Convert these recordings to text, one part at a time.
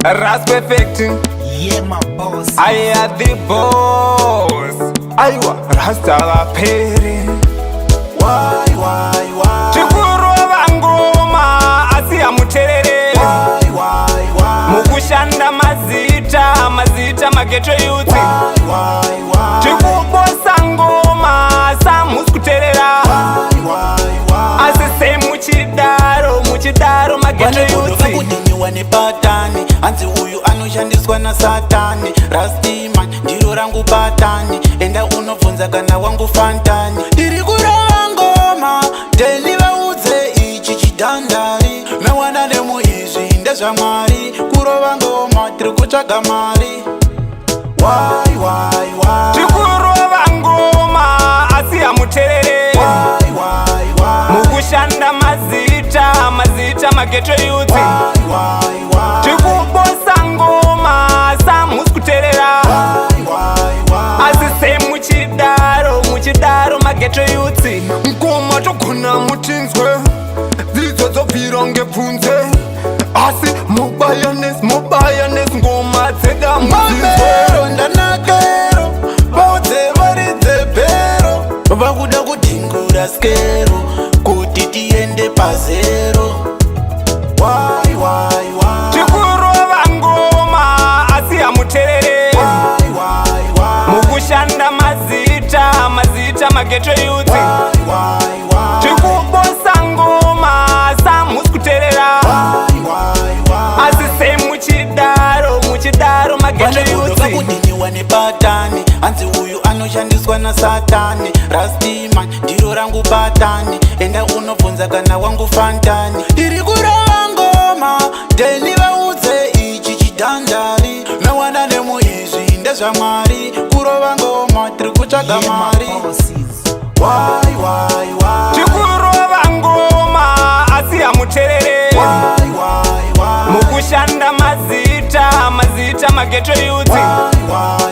Ras Perfect. Yeah, my boss. I am the boss. Aiwa, Rasta vapere. Why? Tikurova ngoma asi hamuterere. Why? Mukushanda mazita, mazita maghetto youth. Why? Tikubosa ngoma samusi kuterera. Why? Asi sei muchidaro, muchidaro maghetto youth? Kudhinyiwa nepatani, hanzi uyu anoshandiswa nasatani. Rastiman ndiro rangu patani, enda unobvunza kana wangu fantani. Ndiri kurova ngoma daily, vaudze ichi chidhandari mewana nemuizvi ndezvamwari. Kurova ngoma tiri kutsvaga mari. Why? Tikurova ngoma asi hamuterere. Why? Mukushanda mazita, mazita maghetto youth. Why? Tikubosa ngoma samusi kuterera. Why? Asi sei muchidaro, muchidaro maghetto youth? Ngoma togona mutinzwe, dzidzo dzobvira ngebvunze, asi mubayanes, mubayanes ngoma dzeda mudzinzwe. Mamero ndanakero, vaudze varidze bhero, vakuda kudhingura skero kuti tiende pazero. Why? Tikurova ngoma asi hamuterere. Why? Mukushanda mazita, mazita maghetto youth. Why? Tikubosa ngoma samusi kuterera. Why? Asi sei muchidaro, muchidaro maghetto youth? Kudhinyiwa nepatani, hanzi uyu anoshandiswa nasatani. Rastiman ndiro rangu patani, enda unobvunza kana wangu fantani. Ndiri kurova ngoma daily, vaudze ichi chidhandari mewana nemuizvi ndezvamwari. Kurova ngoma tiri kutsvaga mari. Why? Tikurova ngoma asi hamuterere. Why? Mukushanda mazita, mazita maghetto youth. Why?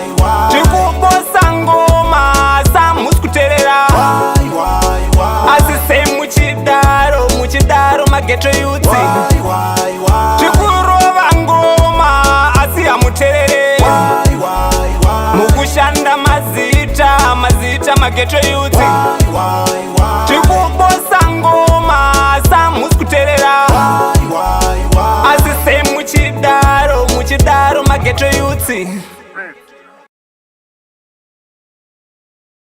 Tikubosa ngoma samusi kuterera. Why? Asi sei muchidaro, muchidaro maghetto youth? Why? Tikurova ngoma asi hamuterere. Why? Mukushanda mazita, mazita maghetto youth. Why? Tikubosa ngoma samusi kuterera. Why? Asi sei muchidaro, muchidaro maghetto youth?